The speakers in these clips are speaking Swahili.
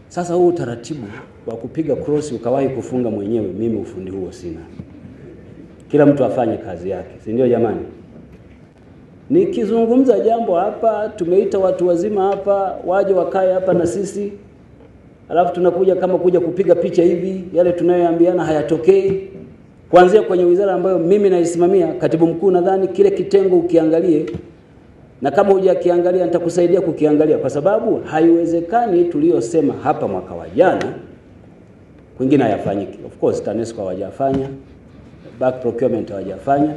Sasa huu utaratibu wa kupiga cross ukawahi kufunga mwenyewe, mimi ufundi huo sina. Kila mtu afanye kazi yake, si ndio jamani? Nikizungumza jambo hapa, tumeita watu wazima hapa waje wakae hapa na sisi, alafu tunakuja kama kuja kupiga picha hivi, yale tunayoambiana hayatokei. Kuanzia kwenye wizara ambayo mimi naisimamia, katibu mkuu, nadhani kile kitengo ukiangalie, na kama hujakiangalia nitakusaidia kukiangalia, kwa sababu haiwezekani tuliyosema hapa mwaka wa jana kwingine hayafanyiki. Of course TANESCO hawajafanya, back procurement hawajafanya.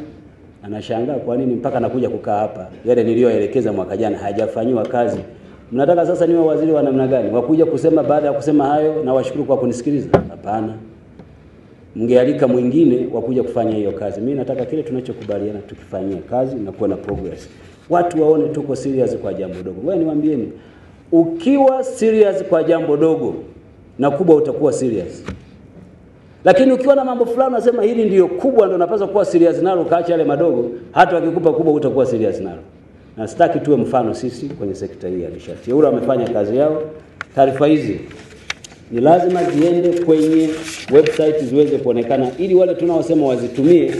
Anashangaa kwa nini mpaka nakuja kukaa hapa, yale niliyoelekeza mwaka jana hayajafanyiwa kazi. Mnataka sasa niwe waziri wa namna gani? Wakuja kusema baada ya kusema hayo na washukuru kwa kunisikiliza? Hapana. Mngealika mwingine wakuja kufanya hiyo kazi. Mimi nataka kile tunachokubaliana tukifanyia kazi na kuwa na progress. Watu waone tuko serious kwa jambo dogo. Wewe niwaambieni, ukiwa serious kwa jambo dogo na kubwa utakuwa serious. Lakini ukiwa na mambo fulani unasema hili ndiyo kubwa ndio napaswa kuwa serious nalo, kaacha yale madogo, hata wakikupa kubwa utakuwa serious nalo. Na sitaki tuwe mfano sisi kwenye sekta hii ya nishati. EWURA wamefanya kazi yao. Taarifa hizi ni lazima ziende kwenye website ziweze kuonekana, ili wale tunaosema wazitumie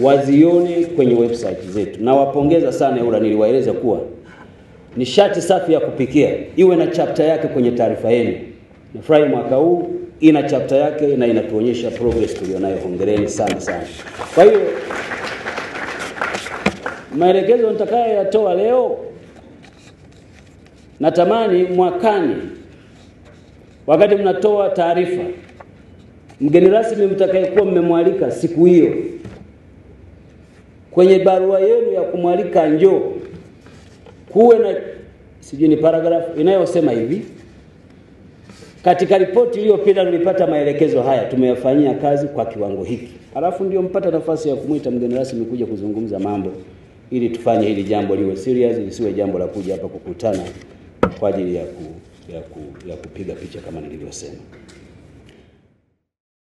wazione kwenye website zetu. Na wapongeza sana EWURA, niliwaeleza kuwa nishati safi ya kupikia iwe na chapter yake kwenye taarifa yenu. Nafurahi mwaka huu ina chapter yake na inatuonyesha progress tulionayo. Hongereni sana sana. Kwa hiyo maelekezo nitakayoyatoa leo, natamani mwakani wakati mnatoa taarifa, mgeni rasmi mtakayekuwa mmemwalika siku hiyo, kwenye barua yenu ya kumwalika njoo, kuwe na sijui ni paragraph inayosema hivi: katika ripoti iliyopita tulipata maelekezo haya, tumeyafanyia kazi kwa kiwango hiki. Alafu ndio mpata nafasi ya kumuita mgeni rasmi kuja kuzungumza mambo, ili tufanye hili jambo liwe serious, lisiwe jambo la kuja hapa kukutana kwa ajili ya kupiga picha kama nilivyosema.